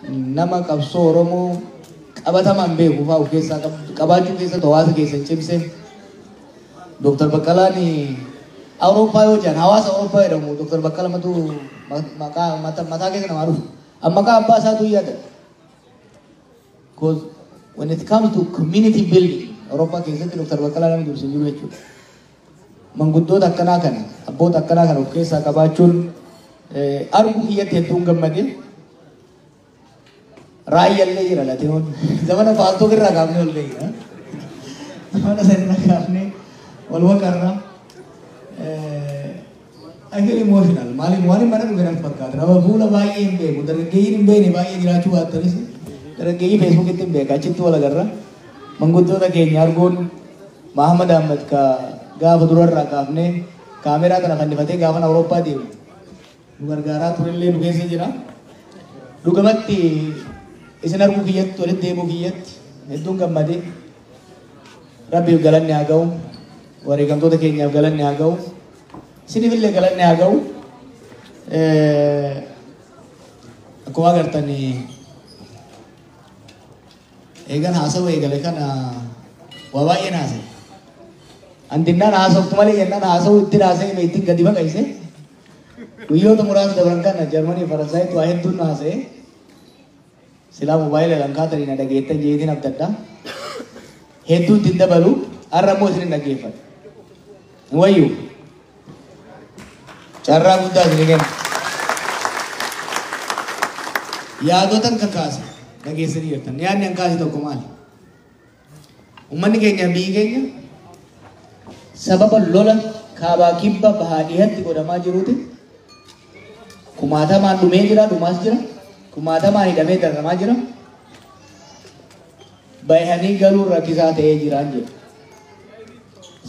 Nama qabsoo Oromoo qabatamaan beeku fa'aa of keessaa qabaachuu keessatti hawaasa keessan cimse. Dr. Baqqalaan Awurooppaa yoo jedhan, hawaasa Awurooppaa jedhamu, Dr. Baqqala matu maqaa mataa keessa namaa dhufu. Amma maqaa abbaa isaatu yaada. Because when it comes to community building, Awurooppaa keessatti Dr. Baqqalaa namni dursu hin jiru jechuudha. Manguddoota akkanaa kana, abboota akkanaa kana of keessaa qabaachuun arguu kiyyatti hedduun gammadee. Raayyallee jira lateewwan. Zamana faaltoo irraa kaafnee ol ga'e. Zamana san irraa kaafnee wal waqarraa. I feel emotional. Maaliif waan mana dhufe natti fakkaata. Nama fuula baay'ee hin beeku. Dargaggeeyyiin hin beekne baay'ee jiraachuu baattanis dargaggeeyyii Feesbuukitti hin beeka. Achitti wal agarra. Manguddoota keenya arguun, Mahamad Ahmad ka gaafa durarraa kaafnee kaameraa kana fannifatee gaafa Awurooppaa deemu nu gargaaraa turellee nu keessa jira. Dhugamatti isin arguu kiyyatti, walitti deemuu kiyyatti hedduun gammadee. Rabbiif galanni haa ga'u. Wareegamtoota keenyaaf galanni haa ga'u. Isiniifillee galanni haa ga'u. Akkuma agartan, eegan haasawaa eegale kana waa baay'een haasa'e. Andinnaan haasoftu malee jennaan haasawuu ittiin haasa'e, ittiin gadi baqayse. Guyyoota muraasa dabran kana Jarmanii, Faransaayitti waa hedduun haasa'e. Silaa moobaayila kaatanii na dhageettan jeetiin abdadda. Hedduu ittiin dabalu, har'a immoo isin dhaggeeffadha. Wayyu carraa guddaa isin kenna. Yaadotan kakaase dhageessanii jirtan. Yaadni an kaase tokko maali? Uummanni keenya, biyyi keenya sababa lola kaabaa kibba bahaa dhihatti godhamaa jiruuti kumaatamaan dhumee jira, dhumaas jira. Kumaatamaan hidhamee dararamaa jira. Bayhanii galuun rakkisaa ta'ee jiraan jedhu.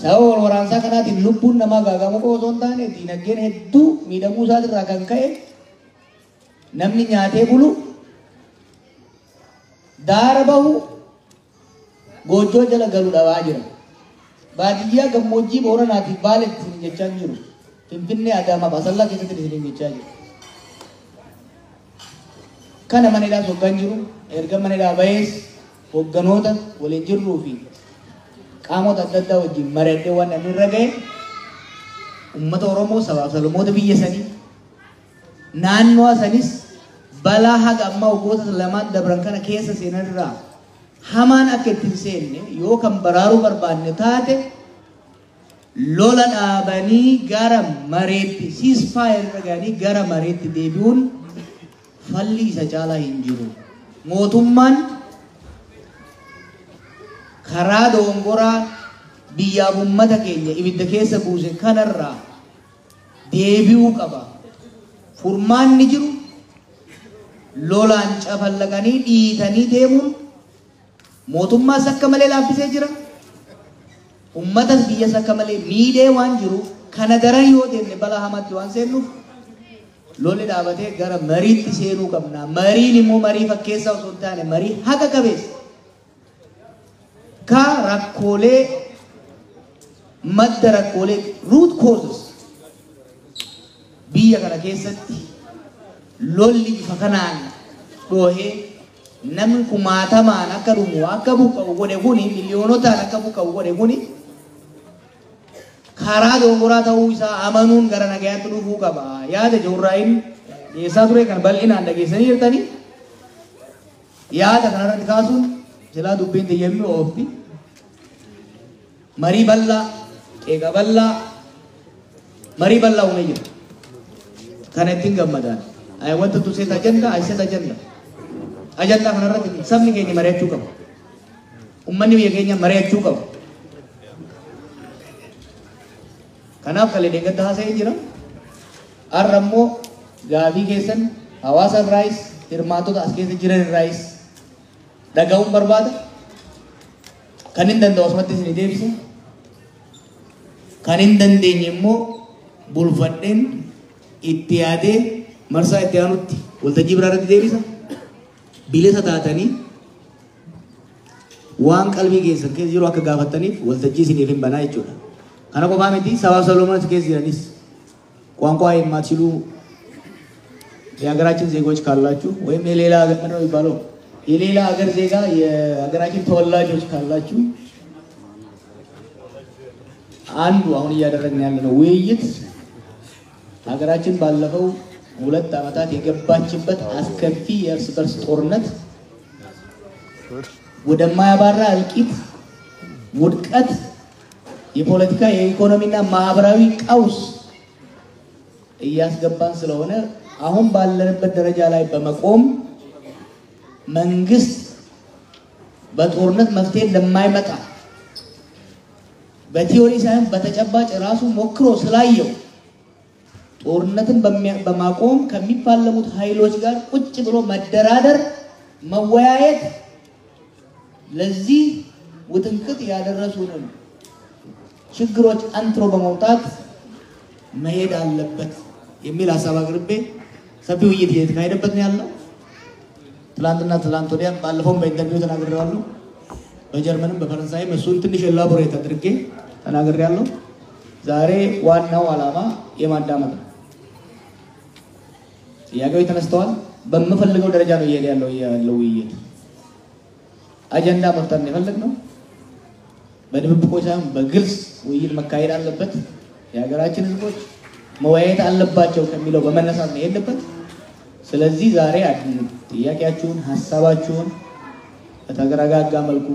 Sababa wal waraansaa kanaatiin lubbuun namaa gaagamu qofa osoo hin taane, diinagdeen hedduu miidhamuu isaatirraa kan ka'e namni nyaatee bulu, daara bahu, goojjoo jala galu dhabaa jira. Baadiyyaa gammoojjii Booranaatiif Baaletti isin jechaa hin jiru. Finfinnee, Adaamaa fi Asallaa keessatti isin jechaa jiru. Kana mana hidhaas hoggan jiru, erga mana hidhaa bahees hogganoota waliin jirruu fi qaamota adda addaa wajjin mari'adhee waan namni irra ga'e, uummata Oromoo, sabaaf sablammoota biyya sanii, naannoo sanis balaa haga ammaa waggoota lamaan dabran kana keessa seenan irraa hamaan akka itti hin seenne yoo kan baraaruu barbaanne taate, lola dhaabanii gara mareetti, ceasefire irra ga'anii gara mareetti deebi'uun falli isa caalaa hin jiru. Mootummaan karaa dogongoraa biyyaaf uummata keenya ibidda keessa buuse kanarraa deebi'uu qaba. Furmaanni jiru lolaan cafallaqanii dhiitanii deemuun mootummaas akka malee laaffisee jira. Uummatas biyyas akka malee miidhee waan jiru, kana daran yoo deemne balaa hamaatti waan seennuuf lolli dhaabatee gara mariitti seenuu qabna. Mariin immoo marii fakkeessaa osoo hin taane marii haqa qabeessa. Ka rakkoolee, madda rakkoolee, root causes, biyya kana keessatti lolli bifa kanaan dhoohee namni kumaatamaan akka dhumu, akka buqqa'u godhe kuni, miliyoonotaan akka buqqa'u godhe kuni karaa dogongoraa ta'uu isaa amanuun gara nagayaatti dhufuu qaba. Yaada Joorraayin dhiyeessaa ture kan bal'inaan dhageessanii jirtanii, yaada kanarratti kaasuun silaa dubbiin xiyyeemmii oofti. Marii bal'aa, qeeqa bal'aa, marii bal'aa uumee jira. Kana ittiin gammadaan. I wanted to set agenda, I set agenda. Ajandaa kanarratti sabni keenya mari'achuu qaba. Uummanni biyya keenya mari'achuu qaba. Kanaaf kalee deeggadda haasa'ee jira. Har'a immoo gaafii keessan hawaasa irraayis, hirmaattota as keessa jiran irraayis dhaga'uun barbaada. Kan hin danda'u asumatti isin deebisa. Kan hin dandeenye immoo bulfadheen itti yaadee marsaa itti aanutti waltajjii biraa irratti deebisa. Bilisa taatanii waan qalbii keessan keessa jiru akka gaafattaniif waltajjii isiniif hin banaa jechuudha. Kana qofaa miti, sabaaf sablammoota keessa jiranis ቋንቋ የማትችሉ የሀገራችን ዜጎች ካላችሁ ወይም የሌላ ሀገር ነው የሚባለው የሌላ ሀገር ዜጋ የሀገራችን ተወላጆች ካላችሁ አንዱ አሁን እያደረግን ያለነው ውይይት ሀገራችን ባለፈው 2 ዓመታት የገባችበት አስከፊ የእርስ በርስ ጦርነት ወደማያባራ እልቂት፣ ውድቀት፣ የፖለቲካ የኢኮኖሚና ማህበራዊ ቀውስ እያስገባን ስለሆነ አሁን ባለንበት ደረጃ ላይ በመቆም መንግስት በጦርነት መፍትሄ ለማይመጣ በቲዮሪ ሳይሆን በተጨባጭ ራሱ ሞክሮ ስላየው ጦርነትን በማቆም ከሚፋለሙት ኃይሎች ጋር ቁጭ ብሎ መደራደር፣ መወያየት ለዚህ ውጥንቅጥ ያደረሱንን ችግሮች አንጥሮ በመውጣት መሄድ አለበት የሚል ሐሳብ አቅርቤ ሰፊ ውይይት እየተካሄደበት ነው ያለው። ትላንትና ትላንት ወዲያ ባለፈው በ interview ተናግሬዋለሁ። በጀርመንም በፈረንሳይም እሱን ትንሽ elaborate አድርጌ ተናግሬያለሁ። ዛሬ ዋናው ዓላማ የማዳመጥ ነው። ጥያቄዎች ተነስተዋል። በምፈልገው ደረጃ ነው እየሄደ ያለው ውይይት። አጀንዳ መፍጠር ነው የፈለግነው። በድብብቆች ሳይሆን በግልጽ ውይይት መካሄድ አለበት። የሀገራችን ህዝቦች መወያየት አለባቸው ከሚለው በመነሳት ነው የሄድንበት። ስለዚህ ዛሬ ጥያቄያችሁን፣ ሐሳባችሁን በተረጋጋ መልኩ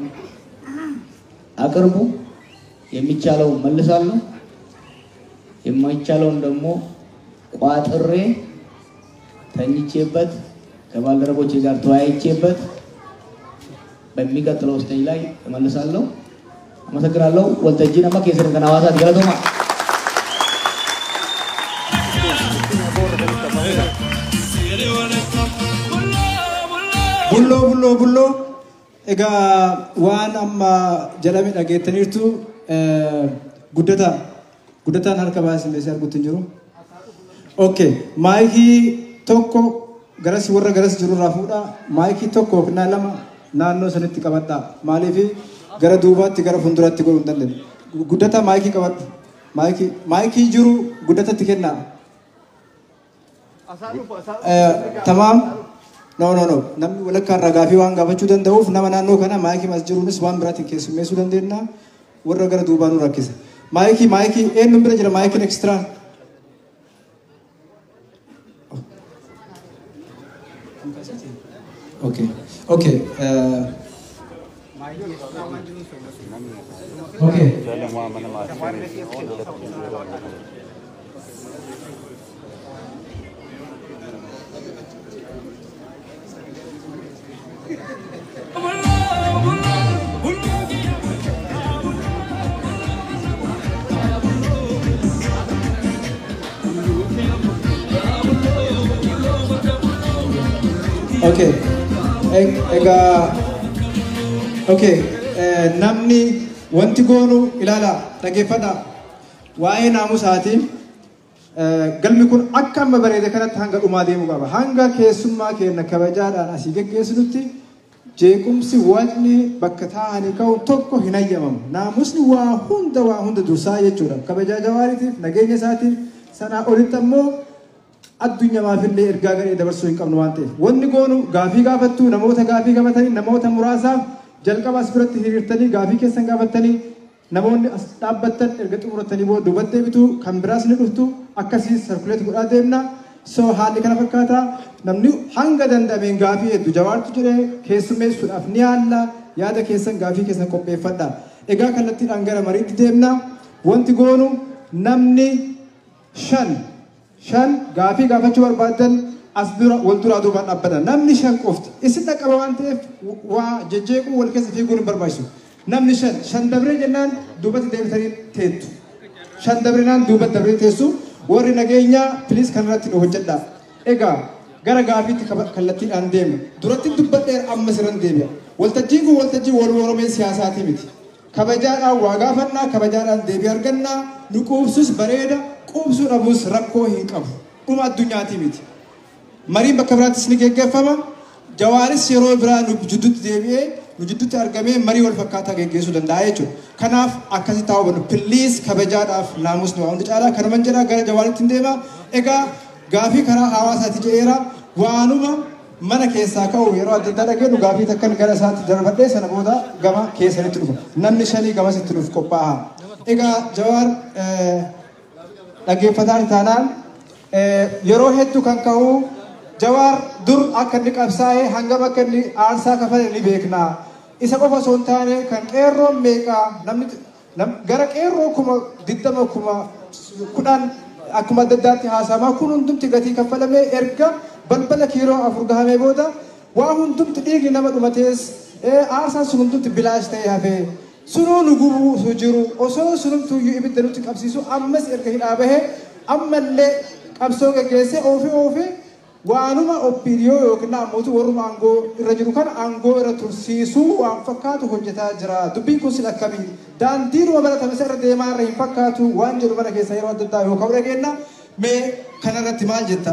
አቅርቡ። የሚቻለውን መልሳለሁ፣ የማይቻለውን ደግሞ ቋጥሬ ተኝቼበት ከባልደረቦቼ ጋር ተወያይቼበት በሚቀጥለው stage ላይ እመልሳለሁ። አመሰግናለሁ። ወልተጂ ነማ ኬሰን ከናዋሳ ገለቶማ። ቡሎ ቡሎ ቡሎ egaa waan amma jedhame dhageettaniirtu. Guddata guddataan harka baasee meeshaa arguutti hin jiru. Okay, maayikii tokko garas warra garas jiru irraa fuudhaa. Maayikii tokko yookiin lama naannoo sanitti qabadhaa. Maaliif gara duubaatti gara fuulduraatti godhuu hin dandeenye. Guddataa maayikii qabadhu. Maayikii maayikii jiru guddatatti kennaa. Tamaam. No no no. Namni walakkaa irraa gaafii waan gaafachuu danda'uuf nama naannoo kana maayikii mas jiruunis waan biraatiin keessummeessuu dandeenya. Warra gara duubaa nu rakkisa. Maayikii maayikii eenyuun bira jira maayikiin ekstiraa? Okay. Okay. Okay. Okay. Egaa okay, namni wanti goonu ilaala dhageeffadha. Waa'ee naamusaatiin galmi kun akka amma bareede kanatti hanga dhumaa deemuu qaba. Hanga keessummaa keenya kabajaadhaan asii geggeessinutti jeequmsi wacni bakka taa'anii ka'u tokko hin hayyamamu. Naamusni waa hunda dursaa jechuudha. Kabajaa Jawaariitiif, nageenya isaatiif, sanaa olitti ammoo addunyaamaafillee ergaa gadhee dabarsuu hin qabnu waan ta'eef. Wanni goonu gaafii gaafattu namoota gaafii gaafatanii namoota muraasaaf jalqaba as biratti hiriirtanii gaafii keessan gaafattanii namoonni as dhaabbattan erga xumuratanii booda duubatti deebitu kan biraas ni dhuftu akkasiin sarkuleet godhaa deemna. So haalli kana fakkaata. Namni hanga danda'ameen gaafii hedduu Jawaartu jedhee keessummeessuudhaaf ni yaalla. Yaada keessan gaafii keessan qopheeffadha. Egaa kallattiidhaan gara mariitti deemna. Wanti goonu namni shan gaafii gaafachuu barbaadan as dura wal duraa duubaan dhaabbata. Namni shan qofti isin dhaqqaba waan ta'eef waa jejjeequu wal keessa fiiguun hin barbaachisu. Namni shan dabree jennaan duubatti deebitanii teettu. Shan dabrinaan duubatti dabree teessu. Warri nageenyaa piliis kanarratti nu hojjedha. Egaa gara gaafiitti kallattiidhaan deemna. Duratti dubbadheera amma sirran deebi'a. Waltajjiin kun waltajjii wal moromee siyaasaatii miti. Kabajaadhaan waa gaafannaa, kabajaadhaan deebii argannaa, nu quubsus bareeda, quubsuu dhabuus rakkoo hin qabu. Dhuma addunyaatii miti. Mariin bakka biraattis ni geggeeffama. Jawaaris yeroo biraa nu jidduutti deebi'ee nu jidduutti argamee marii wal fakkaataa geggeessuu danda'a jechuudha. Kanaaf akkasii taa'uu bannu. Piliis kabajaadhaaf naamusni waa hundi caalaa kanuman jedhaa gara Jawaaritti hin deema. Egaa gaafii karaa hawaasaati jedheera. Waanuma mana keessaa ka'u yeroo adda addaa dhageenyu gaafii takkan gara isaatti darbadhee sana booda gama keessanitti dhufa. Namni shanii gamasitti nuuf qophaa'a. Egaa Jawaar dhaggeeffataan taanaan yeroo hedduu kan ka'u Jawaar dur akka inni qabsaa'ee hangam akka inni aarsaa kafale ni beekna. Isa qofa osoo hin taane kan qeerroon meeqaa namni gara qeerroo 20,000 10,000 akkuma adda addaatti haasamaa kun hundumti gatii kaffalamee erga balbala kiiloo 4 gahamee booda waa hundumti dhiigni nama dhumatees aarsaan sun hundumti bilaash ta'ee hafee sunuu nu gubuu osoo jiru osoo sunumtuyyuu ibidda nutti qabsiisu ammas erga hidhaa bahee ammallee qabsoo geggeessee oofee waanuma OPDO yookiin ammoo warruma aangoo irra jiru kana aangoo irra tursiisuu waan fakkaatu hojjetaa jira. Dubbiin kun sila akkamii? Daandiinuma baratame isa irra deemaa irra hin fakkaatu waan jedhu mana keessa yeroo adda addaa yoo ka'u dhageenna. Mee kanarratti maal jetta?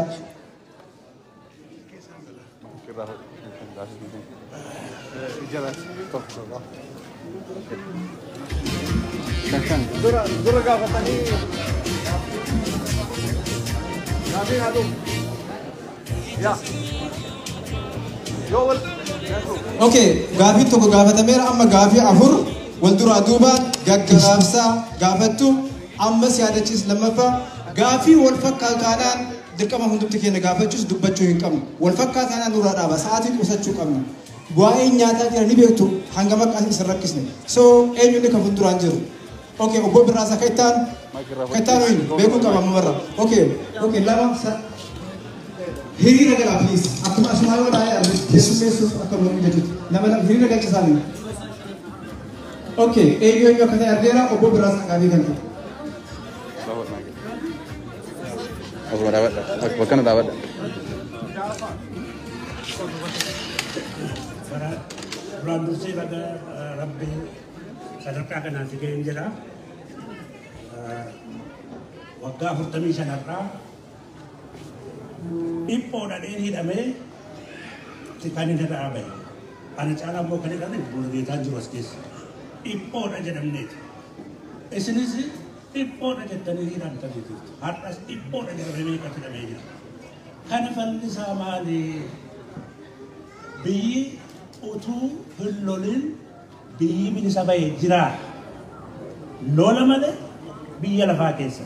Dura gaafatanii gaafiin haa dhufu. Okay, gaafii tokko gaafatameera amma gaafii 4 wal duraa duubaan gaggabaabsaa gaafattu ammas yaadachiis lammaffaa gaafii wal fakkaatu taanaan dirqama hundumti keenya gaafachuus dubbachuu hin qabnu. Wal fakkaatu taanaan nurraa dhaaba sa'aatii qusachuu qabna. Waa'ee nyaataa jira ni beektu hangam akka isin rakkisne. So eenyuun kan fuulduraan jiru? Okay, obbo Birraasaa kan ittaan hin beekuu qaba ammarra. Okay, okay lama hiriira galaa please. Akkuma asumaa yoo taa'ee arginu keessummeessuuf akka nu jechuutti. Nama lama hiriira galcha isaanii. Okay, eenyu akka ta'e argeera obbo Birraasaa gaafii kan ta'e. Asuma dhaabadha. Bakka kana dhaabadha. Duraan dursee baga Rabbi sadarkaa kanaan si ga'een jedha. Waggaa 45 irraa dhiphoo dhadheen hidhamee kan inni irraa bahe. Ana caalaa immoo kan hidhame Mulugeetaan jiru as keessa. Dhiphoodha jedhamneeti. Isinis dhiphoodha jettanii hidhamtanii jirtu. Har'as dhiphoodha jedhamee meeqatu hidhamee jira. Kana falli isaa maali? Biyyi utuu hin lolin biyyi bilisa bahe jira. Lola malee biyya lafaa keessa.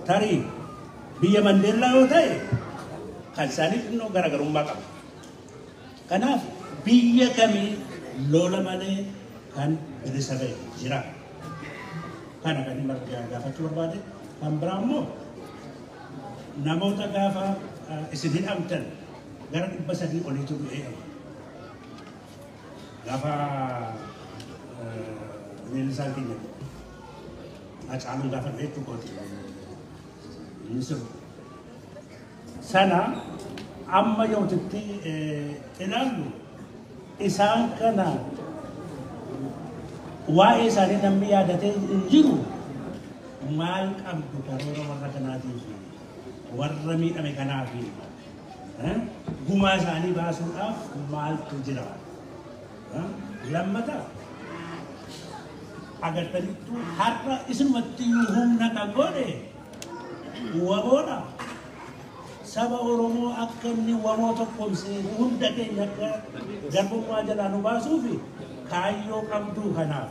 Tarii biyya Mandeellaa yoo ta'e kan isaanii xinnoo garaagarummaa qaba. Kanaaf biyya kamii lola malee kan bilisa bahe jira. Kana kan inni gaafachuu barbaade. Kan biraa immoo namoota gaafa isin hidhamtan gara 300 oliitu du'ee qaba. Gaafa leellisaan keenya Hacaaluun gaafa du'e jechuudha. Inni sirbu. Sana amma yootitti ilaallu isaan kana waa'ee isaanii namni yaadatee hin jiru maal qabdu karoora warra kanaatiif warra miidhame kanaaf gumaa isaanii baasuudhaaf maaltu jira? Lammata agartaniittu har'a isinumatti humna kan godhe waboodha. Saba Oromoo akka inni waboo tokkomsee hunda keenya akka garbummaa jalaa nu baasuufi kaayyoo qabduu kanaaf.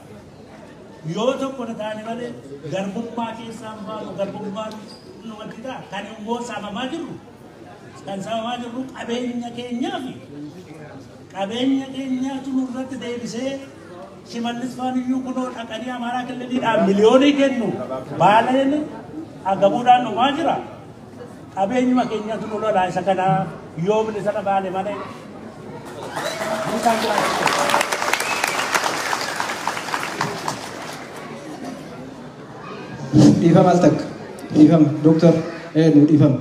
Yoo tokko taane malee garbummaa keessaan baanu garbummaan numatti ta'a. Kan immoo saamamaa jirru kan saamamaa jirru qabeenya keenyaafi qabeenya keenyaatu nurratti deebisee Shimallis faaniyyuu kunoo dhaqanii Amaaraa killiliidhaan miliyoonii kennu baaleen agabuudhaan dhumaa jira. Qabeenyuma keenyatu nu lolaa isa kana yoo bilisa baane malee. Dhiifama al takka. Dhiifama. Dooktar nu dhiifama.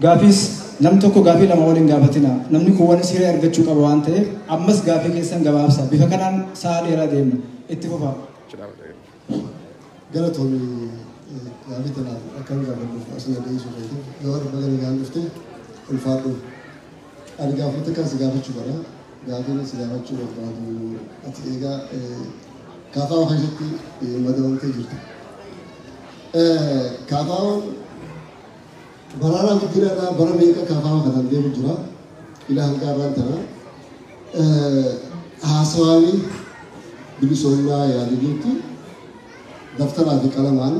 Gaafiis namni tokko gaafii lama waliin gaafatina. Namni kun waan siree argachuu qaba waan ta'eef ammas gaafii keessan gabaabsa. Bifa kanaan sa'a dheeraa deemna. Itti fufa. Galatoomii gaafii tanaaf akka nu gaafannuuf asii adeemsuu feete yoo baga nagaan dhufte ulfaadhu. Ani gaafota kan si gaafachuu bara. Gaafiin si gaafachuu barbaadu ati egaa kaafaa keessatti madabamtee jirta. Kaafaawwan Mararaa Guddinaadhaa bara meeqa kaafama kan deemu jira. Ilaa hanga har'aan tana. Haasawaanii bilisoomnaa yaadachuutti daftaraa fi qalamaan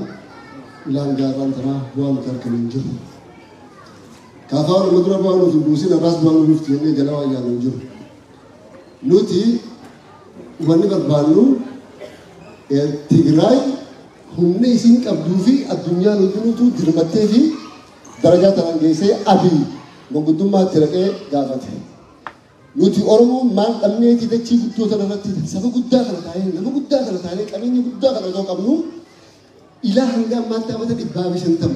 ilaa hanga har'aan tana bu'aa nuti arginu hin jiru. Kaafaa Oromoo dura bu'aa nuti buusin har'aas bu'aa nuti jennee jala waa yaadu hin jiru. Nuti wanni barbaannu Tigraay humna isin qabduu fi addunyaan hundinuutu dirmattee fi darajaa tanaan geessee Abiy manguddummaatti raqee gaafate. Nuti Oromoo maal dhabneeti dachii guddoo tana irratti saba guddaa kana taa'ee nama guddaa kana taa'ee qabeenya guddaa kana otoo qabnu ilaa hanga ammaatti amata 150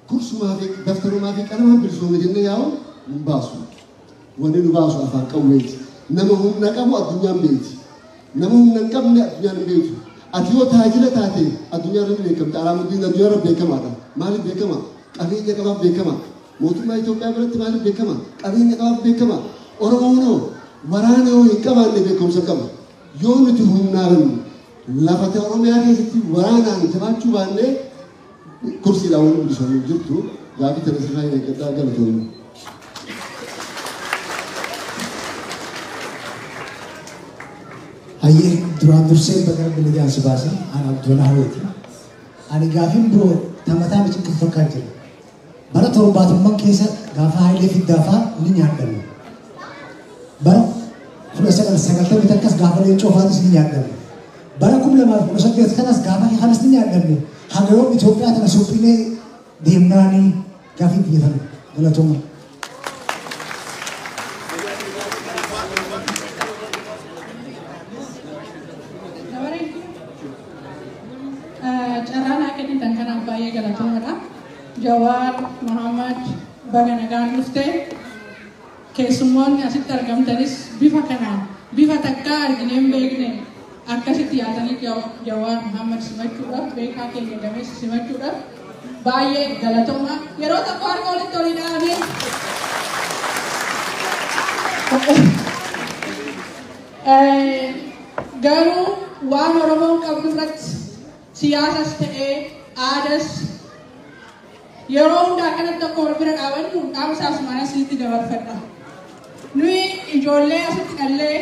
kursumaa fi daftarumaa fi qalamaan bilisoomne jennee yaa'u nu baasu. Wanni nu baasu afaan qawweeti. Nama humna qabu addunyaan beeti. Nama humna hin qabne addunyaan hin beeku. Ati yoo taajira taate addunyaa irratti beekamta. Alaamuddin addunyaa irratti beekamaadha. Maaliif beekama? Qabeenya qabaaf beekama. Mootummaa Itoophiyaa biratti maaliif beekama? Qabeenya qabaaf beekama. Oromoon hoo waraana yoo hin qabaanne beekumsa qaba. Yoo nuti humnaan lafa Oromiyaa keessatti waraanaan jabaachuu baannee kursiidhaan wanni bilisoomnu jirtu gaafii tana sirraa hin eeggadhaa galatoomnu. Hayyee duraan dursee bakka bilbilaan si baase ani Abdullaa Haweeti. Ani gaafiin biroo tamataa miti kan fakkaatu jira. Bara 70 keessa gaafa Hayilee Fiddaafaa ni nyaadhanne. Bara 1990 akkas gaafa Leencoo fa'aatis ni nyaadhanne. Bara 2018 kanas gaafa kanas ni nyaadhanne. Haga yoom Itoophiyaa tana suphinee deemnaanii gaafii xiyyeeffanne galatooma. Carraan akka kennitan kanaaf baay'ee galatoomadha. Jawaar Mohammad baga nagaan dhufte keessummoonni asitti argamtanis bifa kanaan bifa takkaa arginee hin beekne akkasitti yaadanii Jawaar Mohammad simachuudhaaf beekaa keenya gameessa simachuudhaaf baay'ee galatooma. Yeroo tokko harka walitti olii dhaabee garuu waan Oromoon qabdu irratti siyaasas ta'ee aadas yeroo hundaa akkanatti akka wal bira dhaabannu dhaamsa asumaan asitti dabarfadha. Nuyi ijoollee asitti dhallee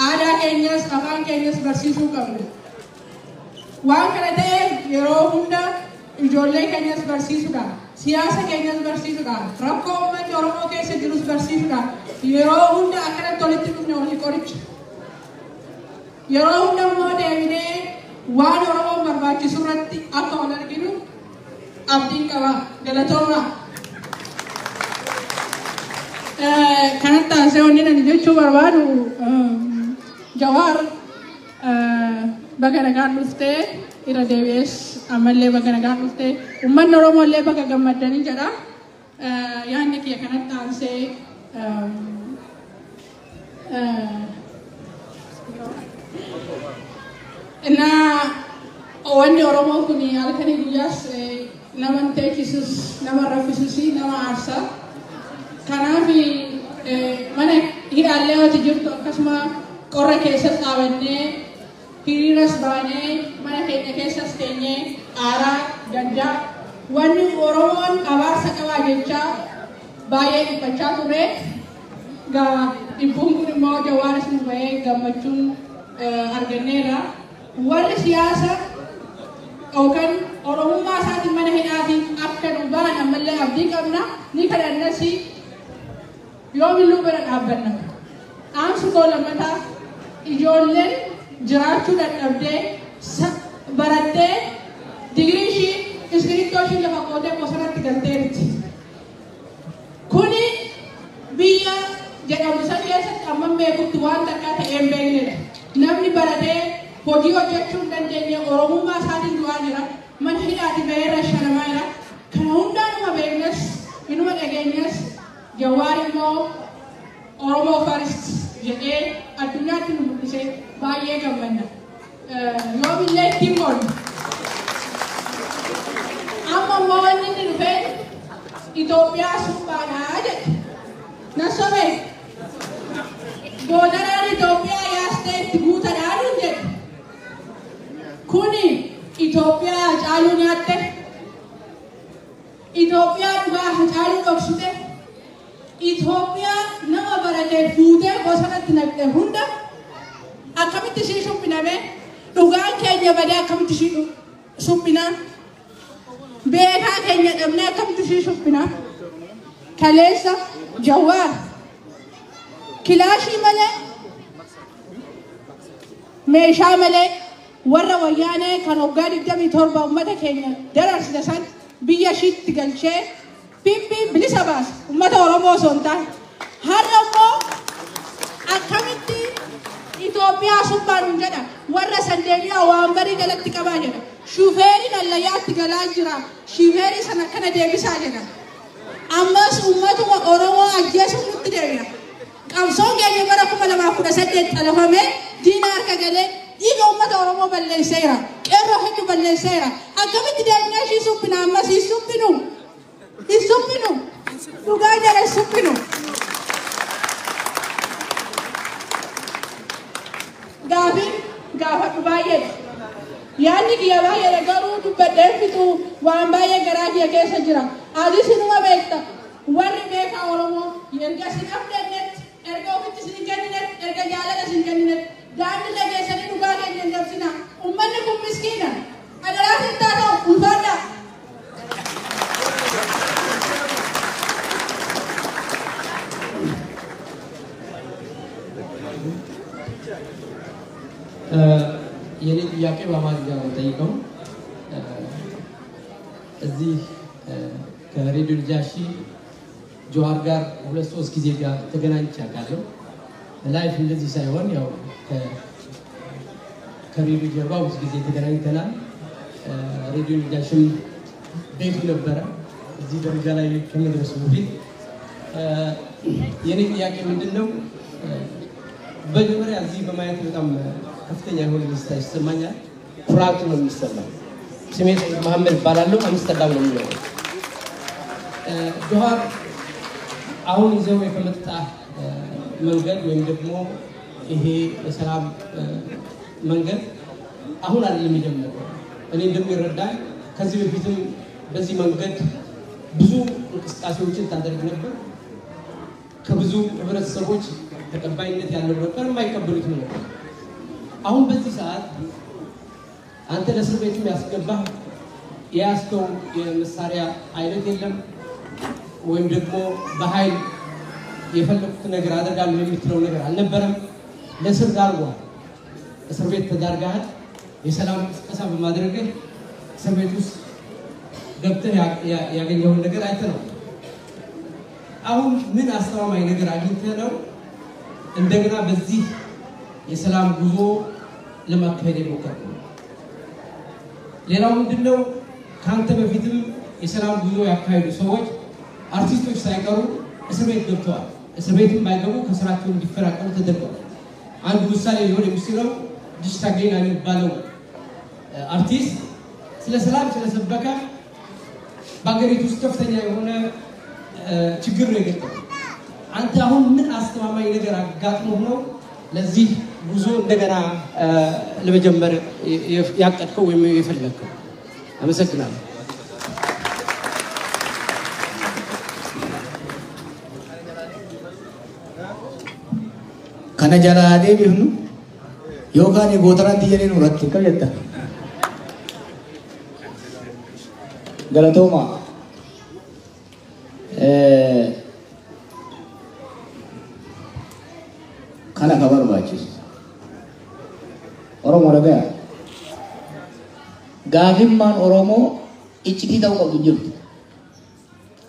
aadaa keenyas afaan keenyas barsiisuu qabna. Waan kana ta'eef yeroo hunda ijoollee keenyas barsiisuudha. Siyaasa keenyas barsiisuudha. Rakkoo uummanni Oromoo keessa jirus barsiisuudha. Yeroo hunda akkanatti walitti dhufne walii qoricha. Yeroo hunda immoo deebinee waan Oromoon barbaachisu irratti akka wal arginu abdiin qaba. Galatooma. Kanatti aansee wanni ani jechuu barbaadu Jawaar baga nagaan dhuftee irra deebi'ees ammallee baga nagaan dhuftee uummanni Oromoo illee baga gammaddanii jedha. Yaadni kiyya kanatti aansee na wanni Oromoo kun halkanii guyyaas nama teechisus nama raffisus nama aarsa. Kanaaf mana hidhaallee yoo jirtu akkasuma qorra keessas dhaabannee hiriiras baanee mana keenya keessas teenyee aaraa gaddaa wanni Oromoon abaarsa qabaa jechaa baay'ee dhiphachaa ture. Dhibbuun kun immoo Jawaaris nu bahee gammachuun arganneerra. Warri siyaasa yookaan Oromummaa isaatiin mana hidhaatiin akka nu bahan ammallee abdii qabna ni kadhannas yoomilluu bira dhaabbanna. Dhaamsi koo lammataa ijoolleen jiraachuu dadhabdee barattee digirii ishii iskiriiptoo ishii lafa qootee bosonatti galteerti. Kuni biyya jedhamu san keessatti amma beekutti waan takkaa ta'ee hin beeknedha. Namni baratee hojii hojjechuu hin dandeenye Oromummaa isaatiin du'aa jira. Mana hidhaati ba'eerra shanamaa jira. Kana hundaanuma beeknes inuma dhageenyas Jawaar immoo Oromoo first jedhee addunyaatti nu mul'ise baay'ee gammanna. Yoomillee ittiin boonna. Amma immoo wanni inni dhufee Itoophiyaa suphaadhaa jedhe. Na sobee boodaraan Itoophiyaa yaastee itti guutadhaa nuun jedhe. Kuni Itoophiyaa caaluu nyaatte. Hacaaluu dhoksite, Itoophiyaa nama baratee fuutee bosonatti naqxe hunda akkamitti ishii suphiname? Dhugaan keenya badee akkamitti ishii suphinaa? Beekaa keenya dhabnee akkamitti ishii suphinaa? Kaleessa Jawaar kilaashii malee meeshaa malee warra wayyaanee kan waggaa 27 uummata keenya dararsite san biyya ishiitti galchee Pippi bilisa baasa uummata Oromoo osoo hin taane. Har'a immoo akkamitti Itoophiyaa suphaan jedha warra san deebi'aa waan barii jalatti qabaa jedha. Shufeeriin allayyaatti galaa jira. Shufeerii sana akkana deebisaa jedha. Ammas uummatuma Oromoo ajjeesuun nutti deebi'a. Qabsoon keenya bara 2018 xalafamee diina harka galee dhiiga uummata Oromoo balleesseera. Qeerroo hedduu balleesseera. Akkamitti deebinee ishii suphina ammas hin suphinu? Hin suphinu. Dhugaa jala hin suphinu. Gaafiin gaafadhu baay'eedha. Yaadni kiyya baay'eedha garuu dubbadheen fixu waan baay'ee garaa kiyya keessa jira. Atis inuma beekta. Warri beekaa Oromoo erga isin abdannetti, erga ofitti isin hin kenninetti, erga jaalala isin kenninetti, daandii keessanii dhugaa keenya hin dabsina. Uummanni kun miskiina. Adaraa sittaa ta'u ulfaadhaa. የኔ ጥያቄ በአማርኛ ነው የምጠይቀው። እዚህ ከሬዲዮ ነጃሺ ጀዋር ጋር ሁለት ሶስት ጊዜ ጋር ተገናኝቼ አውቃለሁ። live እንደዚህ ሳይሆን ያው ከሬዲዮ ጀርባ ብዙ ጊዜ ተገናኝተናል። ሬዲዮ ነጃሺም ቤቱ ነበረ እዚህ ደረጃ ላይ ከመድረሱ በፊት። የኔ ጥያቄ ምንድን ነው? በመጀመሪያ እዚህ በማየት በጣም ከፍተኛ የሆነ ደስታ ይሰማኛል። ኩራት ነው የሚሰማኝ። ስሜ ሰይድ መሐመድ እባላለሁ። አምስተርዳም ነው የምኖረው። ጀዋር አሁን ይዘው የመጣ መንገድ ወይም ደግሞ ይሄ የሰላም መንገድ አሁን አይደለም የጀመረው። እኔ እንደሚረዳኝ ከዚህ በፊትም በዚህ መንገድ ብዙ እንቅስቃሴዎችን ታደርግ ነበር። ከብዙ ህብረተሰቦች ተቀባይነት ያለው ነበር፣ የማይቀበሉትም ነበር። አሁን በዚህ ሰዓት አንተ ለእስር ቤትም ያስገባህ የያዝከው የመሳሪያ አይነት የለም፣ ወይም ደግሞ በኃይል የፈለኩት ነገር አደርጋለሁ የምትለው ነገር አልነበረም። ለእስር ዳርጓል። እስር ቤት ተዳርገሃል። የሰላም ቅስቀሳ በማድረግህ እስር ቤት ውስጥ ገብተህ ያገኘውን ነገር አይተነዋል። አሁን ምን አስተማማኝ ነገር አግኝተህ ነው እንደገና በዚህ የሰላም ጉዞ ለማካሄድ የሞከርከው? ሌላው ምንድነው? ከአንተ በፊትም የሰላም ጉዞ ያካሄዱ ሰዎች አርቲስቶች ሳይቀሩ እስር ቤት ገብተዋል። እስር ቤትም ባይገቡ ከስራቸው እንዲፈናቀሉ ተደርገዋል። አንዱ ምሳሌ ሊሆን የሚችለው ዲሽታ ጌና የሚባለው አርቲስት ስለ ሰላም ስለሰበከ በአገሪቱ ውስጥ ከፍተኛ የሆነ ችግር ነው የገጠመው። አንተ አሁን ምን አስተማማኝ ነገር አጋጥሞህ ነው ለዚህ ጉዞ እንደገና ለመጀመር ያቀድከው ወይም የፈለግከው? አመሰግናለሁ። Kana jalaa deebifnu yookaan gootaraan xiyyaanii nurratti akkam jetta? Galatooma. Kana ka barbaachisu. Oromoo dhagaya. Gaafimmaan Oromoo iccitii ta'uu qabdu hin jirtu.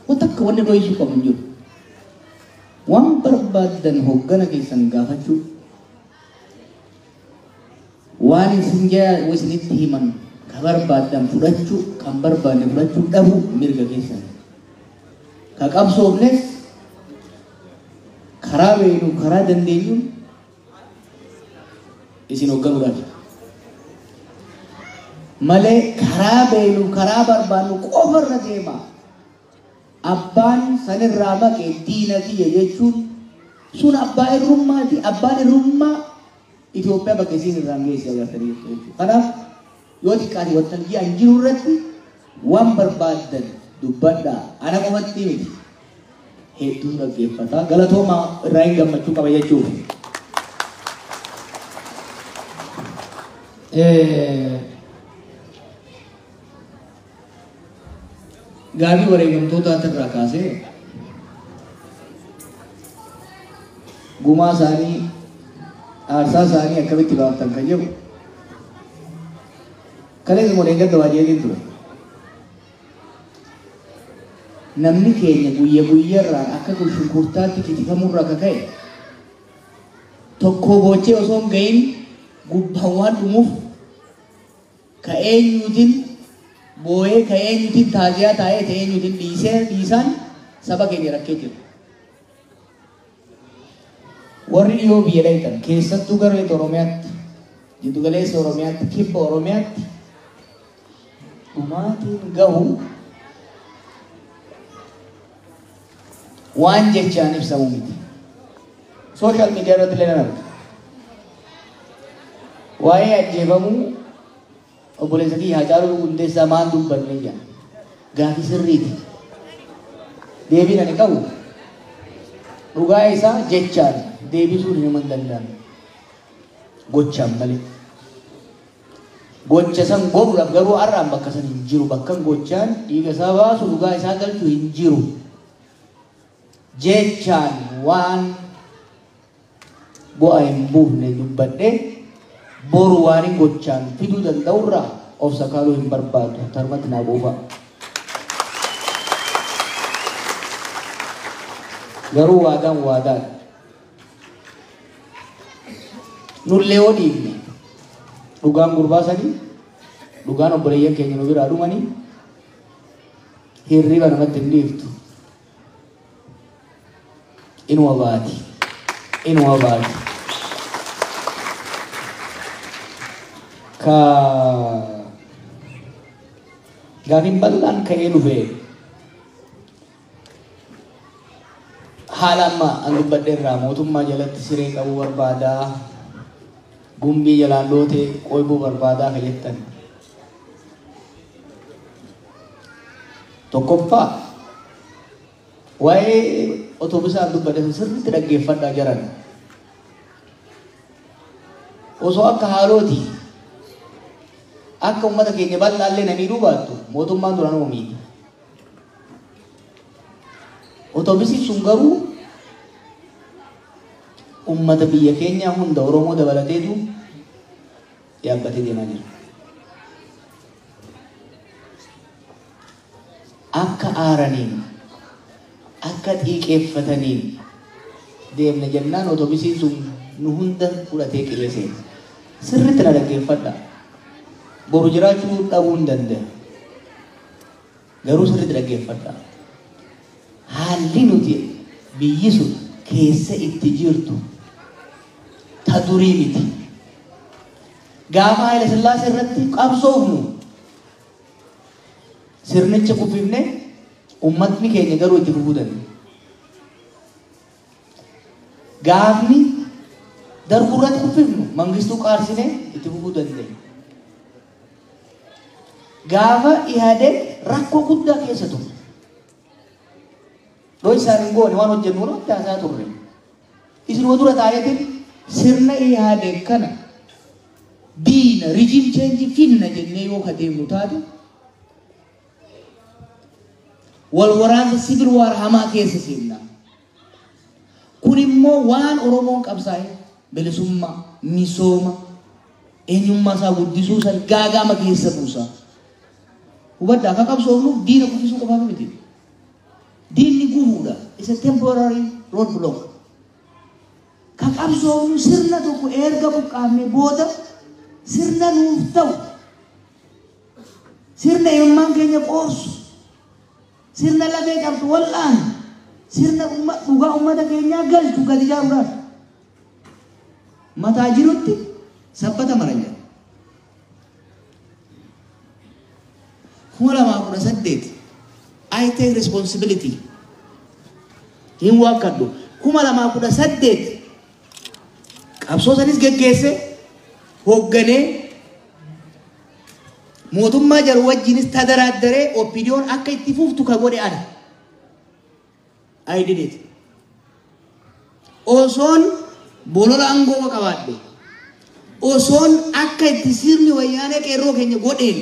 Wanta akka wanni dho'isuu qabu hin jiru. Waan barbaaddan hoggana keessan gaafachuu, waan isin isinitti himan ka barbaaddan fudhachuu, kan barbaadne fudhachuu dhabuu mirga keessan. Ka qabsoofnes karaa beeknu karaa dandeenyuun isin hoogganuudhaaf. Malee karaa beeknu karaa barbaadnu qofarra deema. Abbaan sanirraa maqee diina kiyya jechuun sun abbaa irrummaati. Abbaan irrummaa Itoophiyaa bakka isiin irraan geesse agartanii jirtu jechuudha. Kanaaf yoo xiqqaate waltajjii an jiru irratti waan barbaaddan Dubbadhaa ana qofatti miti hedduu dhaggeeffata galatooma irraa hin gammachuu qaba jechuuf. Gaafii wareegamtootaa irraa kaasee gumaa isaanii aarsaa isaanii akkamitti baaftan kan jedhu kaleessa moleen gadda ture. Namni keenya guyya guyyarraan akka shunkurtaatti kitifamurraa akka ka'e tokko boochee osoo hin gahin gubbaan waan dhumuuf ka eenyuutiin boo'ee ka eenyuutiin taaziyaa taa'ee ka eenyuutiin dhiisee dhiisaan saba keenya rakkee jiru. Warri dhiyoo biyya dhaytan keessattuu gara lixa Oromiyaatti jiddugaleessa Oromiyaatti kibba Oromiyaatti dhumaatiin gahu waan jechaan ibsamu miti. Sooshaal miidiyaa irratti illee nan arga. Waa'ee ajjeefamuu obboleessa kiyya Haacaaluu Hundeessaa maal dubbanne jedha. Gaafii sirriiti. Deebiin ani qabu dhugaa isaa jechaan deebisuun hin danda'amu. Gochaan malee. Gocha san godhuudhaaf garuu har'aan bakka san hin jiru. Bakka gochaan dhiiga isaa baasu dhugaa isaa galchu hin jiru. Jechaan waan bu'aa hin buufne dubbadhee boru waan hin gochaan fiduu danda'urraa of sakaaluu hin barbaadu. Tarmatti naa buufa. Garuu waadaan waadaan. Nullee yoo dhiifne dhugaan gurbaa sanii dhugaan obboleeyyan keenya nu biraa dhumanii hirriba namatti hin dhiiftu. Inuma baati. Inuma baati. Ka gaafiin bal'aan ka'ee dhufe haala amma an dubbadhe irraa mootummaa jalatti siree qabuu barbaadaa gumbii jalaan lootee qoybuu barbaadaa ka jettan. Tokkoffaa waa'ee otobisaan dubbadhe sirriitti dhaggeeffadhaa jaran. Osoo akka haalooti akka uummata keenya bal'aallee na miidhuu baattu mootummaan duraan miidha. Otobisiin sun garuu uummata biyya keenyaa hunda Oromoo dabalateetu yaabbatee deemaa jira. Akka aaraniin akka xiiqeeffataniin deemna jennaan otobisiin sun nu hunda fudhatee qilee seena. Sirriitti na dhaggeeffadha. Boru jiraachuu dhabuu hin danda'a. Garuu sirriitti dhaggeeffadha. Haalli nuti biyyi sun keessa itti jirtu ta durii miti. Gaafa Haayila Sillaasee irratti qabsoofnu sirnicha kuffifne uummatni keenya garuu itti fufuu danda'a. Gaafni darbuu irratti kuffifnu mangistuu qaarsinee itti fufuu dandeenya. Gaafa Ihaadeeg rakkoo guddaa keessa ture. Dhoo isaan hin goone waan hojjennu irratti haasaa turre. Isinuma dura taa'eetiin sirna Ihaadeeg kana diina regime change finna jennee yoo kadeemnu taate wal waraansa civil war hamaa keessa seenna. Kun immoo waan Oromoon qabsaa'e bilisummaa, misooma, eenyummaa isaa guddisuu san gaagama keessa buusa. Hubadhaa akka qabsoofnuuf diina kuffisuu qofaaf miti. Diinni gufuudha. It's a temporary roadblock. Ka qabsoofnu sirna tokko erga buqqaafne booda sirna nuuf ta'u sirna ilmaan keenya qoorsu sirna lafee qabdu wal'aanu sirna dhugaa uummata keenyaa galchu gadi ijaaruudhaaf mataa jirutti sabbata mara jedha. 2018 I take responsibility. Hin waakkadhu. 2018 qabsoo sanis geggeesse hoogganee Mootummaa jaru wajjinis tadaraaddaree OPDOn akka itti fuftu ka godhe ana. I did it. Osoon bolola aangoo qabaadhe, osoon akka itti sirni Wayyaanee qeerroo keenya godheen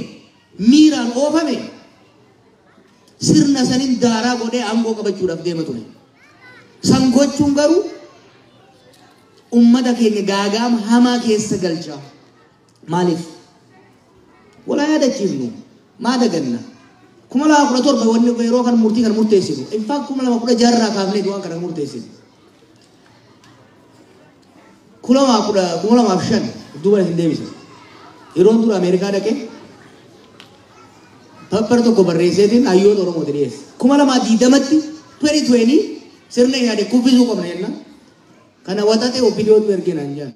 miiraan oofame, sirna sanin daaraa godhee aangoo qabachuudhaaf deema ture. San gochuun garuu ummata keenya gaagaama hamaa keessa galcha. Maaliif? Walaa yaadachiifnu maa daganna? 2017 wanni yeroo kan murtii kan murteessinu. In fact, 2016rraa kaafnee waan kana murteessinu. 2005 duuba hin deebisa. Yeroon dura Ameerikaa dhaqee paper tokko barreesseetiin hayyoota Oromooti dhiyeesse. 2020tti, 2020, sirna yaade kuffisuu qabna jenna. Kana waxaxee OPDOtu ergee naan jedhan.